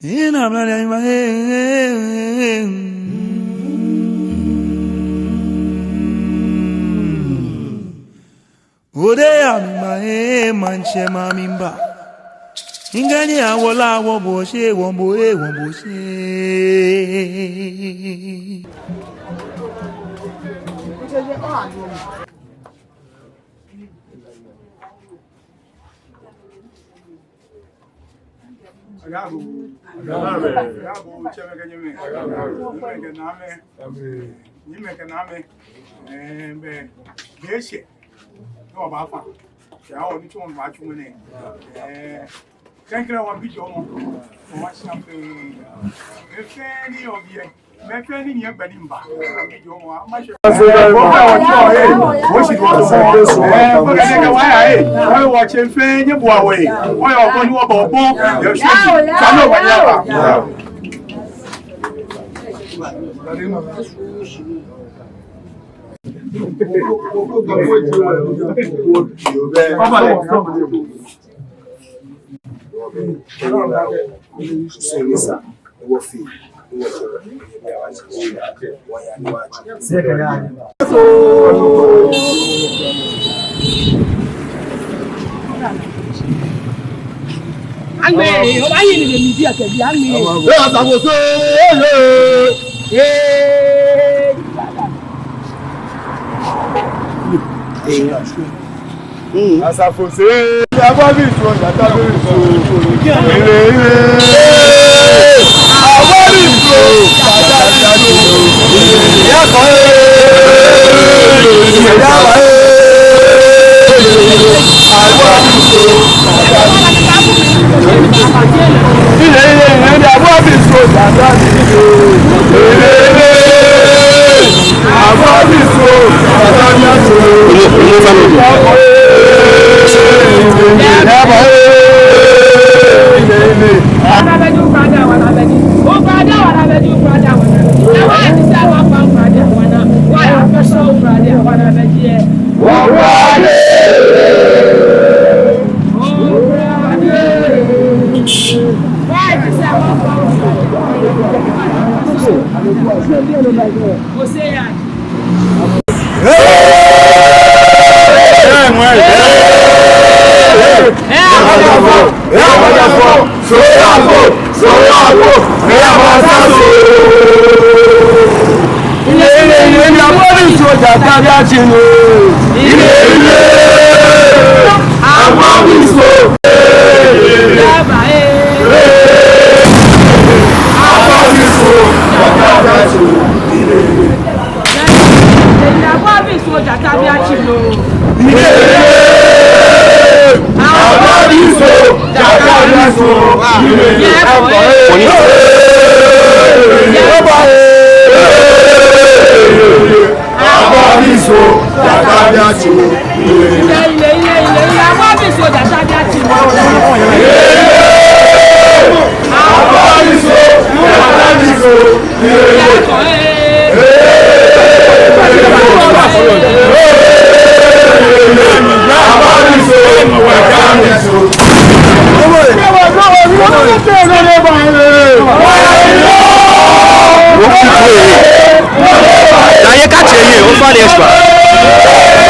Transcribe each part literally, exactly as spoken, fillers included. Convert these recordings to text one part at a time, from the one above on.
Ina mla ya ima, eh, eh, eh. Ode ya mi ma, eh, maŋtsɛ ma mi mba. Ŋkɛɛ ni awo lɛ awo bo shi, wo bo, eh, wo bo shi. Agabo. Agabo. Agabo, tsɛmɛi kɛ nyɛmɛi. Nyɛmɛi kɛ naamɛi. Nyɛmɛi kɛ naamɛi. Eh, be, be shi. Ni wɔbaafã. Ya, wɔ ni tsɔɔ wɔbaatsu mɛnɛ. Eh, klɛŋklɛŋ wɔbi jɔɔmɔ. Wɔbaashã fɛɛ. Be fɛɛ ni wɔbi yɛ. Agbɛnɛ, obaanyɛ ni be mli biɛ kɛ bi agbɛnɛ. Ee, asafo so, ee, ee. Asafo se, Agbaabi so, Agbaabi so. Ile, ile. Agbaabi so, Agbaabi so. Ile, ile. Agbaabi so, Agbaabi so. Ile, ile, ile. Agbaabi so, Agbaabi so. Ile, ile. Naye ka tsɛ ye, ofainɛ, ofainɛ.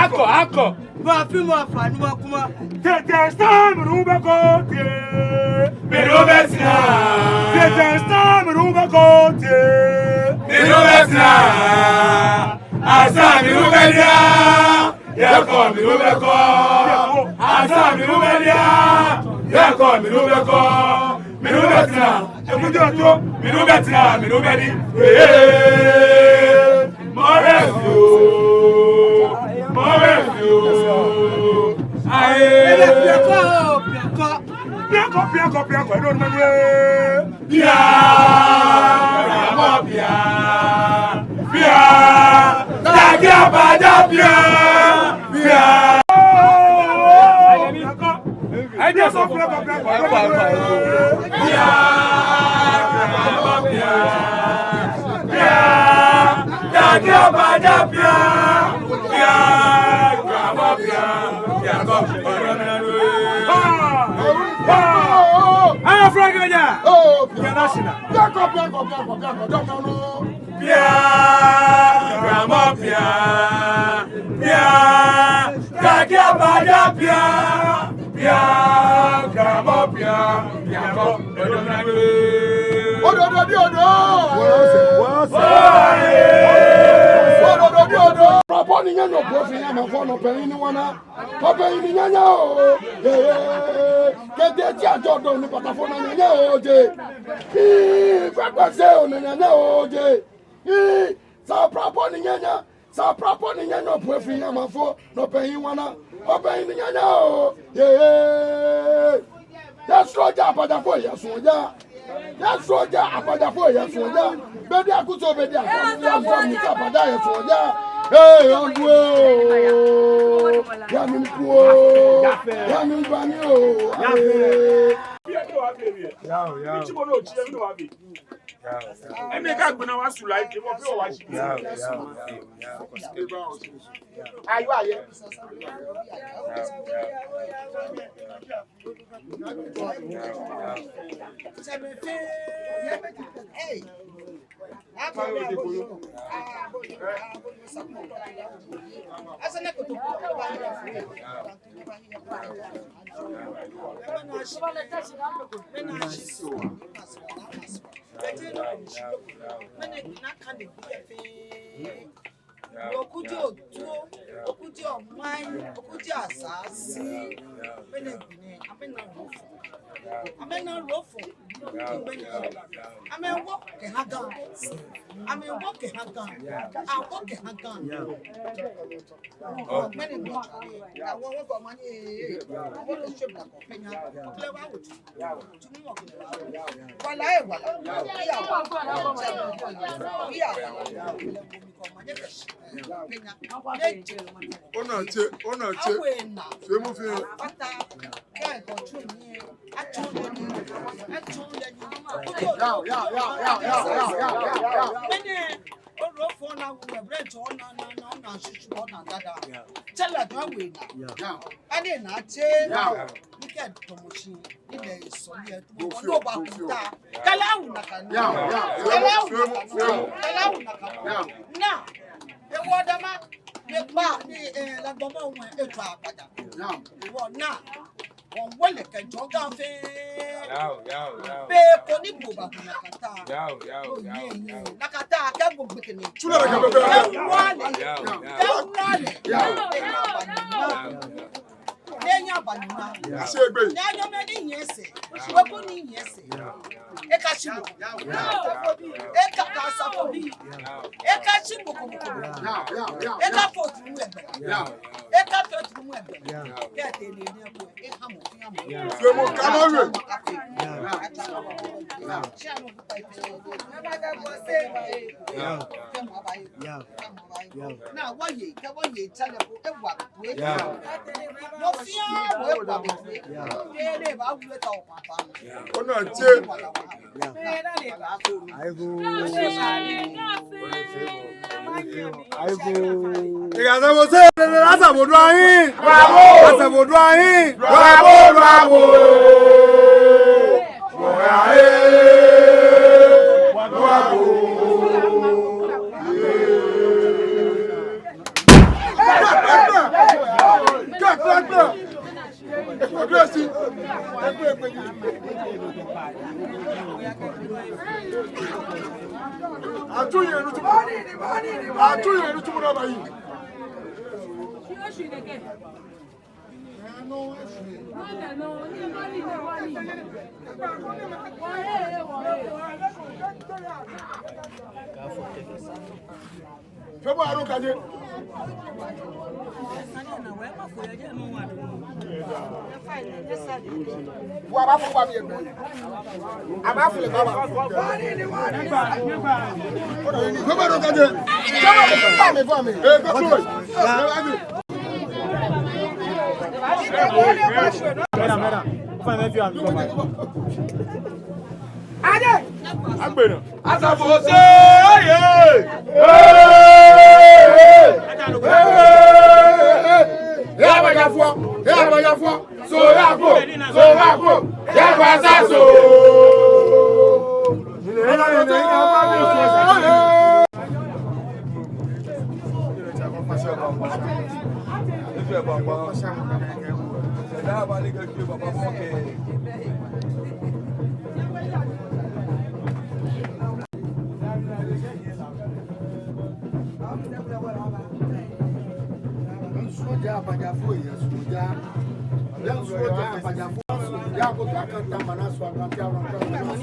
Akɔ, akɔ. Mɔ fɛɛ mɔ afã nɔ ma kuma. Tɛtɛ sã minu bɛ ko tee. Minu bɛ tina. Tɛtɛ sã minu bɛ ko tee. Minu bɛ tina. Asã minu bɛ dia. Yɛ kɔ minu bɛ kɔ. Asã minu bɛ dia. Yɛ kɔ minu bɛ kɔ. Minu bɛ tina. Ekute oto. Minu bɛ tina. Minu bɛ di. Ee. Mɔ bɛ fio, mɔ bɛ fio. Aye. Piakɔ, piakɔ, piakɔ, piakɔ, piakɔ, ɛdɔ ni mɛ ye. Pia, mɔ pia, pia, Gagi Abaja pia, pia. Piakɔ. Ayi, jɛ sɔ fila kɔ, fila kɔ. Pia, pia, pia, pia. Gagi Abaja pia. Pia, pia, pia, pia, kɔ. Ah, ah. Ah, Frank Aja. Oh, international. Pia kɔ, pia kɔ, pia kɔ, pia kɔ. Dɔmɔ nɔ. Pia, gramɔ pia, pia, Gagi Abaja pia, pia, gramɔ pia, pia kɔ, odo na gbe. Odo, odo, odo, odo. Wɔsɛɛ, wɔsɛɛ. Odo, odo, odo, odo. Rapɔ ni nyɛ nɔ bɔ fi ya ma fɔ nɔ pɛ ni wana. Papa yi ni nyanya o, ee, kɛtɛ ji ajɔ dɔŋŋ ni patafo na nyanya o je. Ii, kpakpa se o na nyanya o je. Ii, sa prapɔ ni nyanya, sa prapɔ ni nyanya o pue fi ya ma fɔ, nɔ pɛ yi wana, papa yi ni nyanya o, ee. Yɛ srɔ ja apajafo yɛ srɔ ja. Yɛ srɔ ja apajafo yɛ srɔ ja. Bedi akuso bedi akuso. Yɛ srɔ mi ka apaja yɛ srɔ ja. Ee, ɔdu o. Yɛ mi ku o. Yɛ mi gba mi o. Ee. Yao, yao. Yao, yao. Ɛni ka gbɛna wa sula yi ke mɔ fi wa si. Yao, yao. Ayo ayɛ. Okudi otuo, okudi omanye, okudi asaase. Mɛni gbɛ nɛ, amɛna lofo. Amɛna lofo. Amɛwo kɛha Ga. Amɛwo kɛha Ga. Awo kɛha Ga. Ɔgbɛni Gbɔtsɔ, awo wɔ kɔ mani, awo lɛ shwe bla kɔ penya. Kle wa wo. Wala e wala. Iya wala. Iya wala. Ona tse, ona tse. Awo ena. Sɛ mo fi. Apata. Kɛ ko tsu ni. Atsu ni. Atsu ni. Yao, yao, yao. Mɛni? Oro fɔ na wu ebre jɔ na na na na shishu na dada. Tsɛ lɛ jɔ awo ena. Yao. Ani na tse. Yao. Ni kɛ tɔmɔ shi. Ni lɛ sɔ ni e tɔmɔ. Ni oba kuta. Kala awu na kanu. Yao, yao. Kala awu na kanu. Kala awu na kanu. Yao. Na. Ewo dama. Ni ba ni, eh, la gbɔmɔ wɛ e tɔ akpaja. Yao. Ewo na. Wɔwo lɛ kɛjɔ Ga fɛɛ. Yao, yao, yao. Be ko ni bo ba bo na kata. Yao, yao, yao, yao. Na kata kɛ bo gbekɛ ni. Tsu lɛ kɛ bo gbekɛ. Kɛ wale. Yao, yao. Kɛ wale. Yao. Kɛ wale. Ni enya ba ni ma. Yao. Ase gbe. Ni anyɔ mɛ ni nyɛsɛ. Weku ni nyɛsɛ. Yao. Eka shi bo. Eka ka sa ko bi. Eka shi bo ko bo ko. Eka fo tu mu egbe. Eka fo tu mu egbe. Kɛ te ni ni ko. Eka mo fi amo. Fo mo ka mo we. Na waye, kɛ waye tsale ko ewa. Yao. Mɔ fɛɛ mɔ ewa. Yao. Kɛ lɛ ba wule ta o papa. Ona tse. Yao. Aibo. Aibo. Ega Asafo se, Asafo do ayi. Bravo. Asafo do ayi. Bravo, bravo. Bravo. Atsu yɛ nitsumɔ. Atsu yɛ nitsumɔ nɔ ba yi. Fɛɛ bɔ aro kaje. Wa ba fo ba bi egbe. A ba fo le ba ba. Fɛɛ bɔ aro kaje. Fɛɛ bɔ aro kaje. Ee, ka to. Ee, ka to. Agbɛnɛ. Asafo se ye. Ee, ee, ee, ee. Yaa bajafuɔ, yaa bajafuɔ. So yaa ko, so yaa ko. Yaa ba sa so. Soja abajafo yɛ soja. Yɛ soja abajafo. Yɛ ko ta kan ta mana so kan ta ro kan.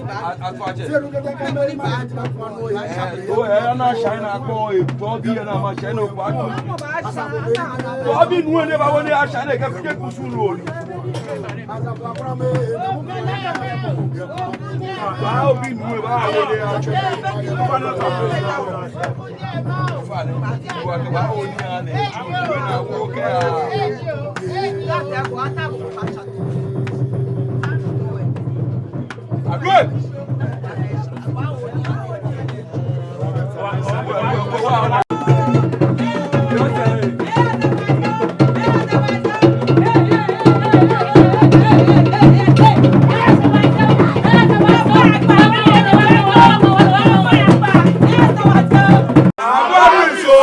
A, a, to a je. Se ro ke ta kan mɛni ba a ti na kuma nɔ ya. Ee, o, ee, ana shine akɔ, ee, to bi na ma shine o kwa. To bi nu ne ba wo ne a shine ke fike kusu lo. Ba o bi nu ba wo ne a shine. Agwa bi so,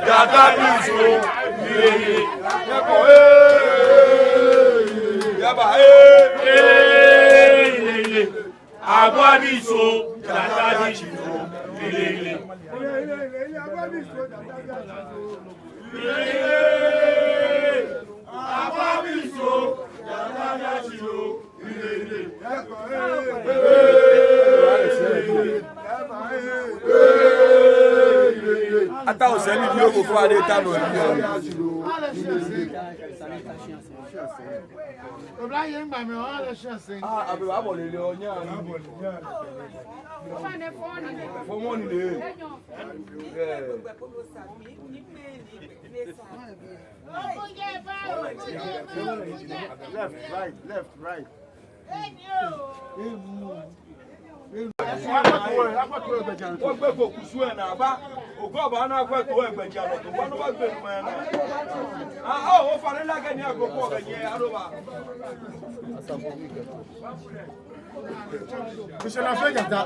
jata bi so, lelele. Agwa bi so, jata bi so, lelele. Sɛbi bi o ko fɔ ade ta nɔ bi o. Obla ye ngba mi o, ale shi ase. Ah, abi wa bɔ lele o nya. Fɔ mɔ ni le. Yeah. Left, right, left, right. Wɔgbɛ ko kusum lɛ naa ba. Okɔ ba na kwɛ to egbɛjianɔtoo. Wɔnu ba gbɛ nu mɛ naa. Ah, oh, ofainɛ lɛ kɛ ni ako ko kɛ nyɛ alo ba. Kusum lɛ fɛɛ jata.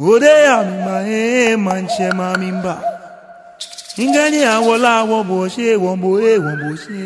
Ode ya mi ma, eh, maŋtsɛ ma mi mba. Ŋgani awola wo bo she, wo bo, eh, wo bo she.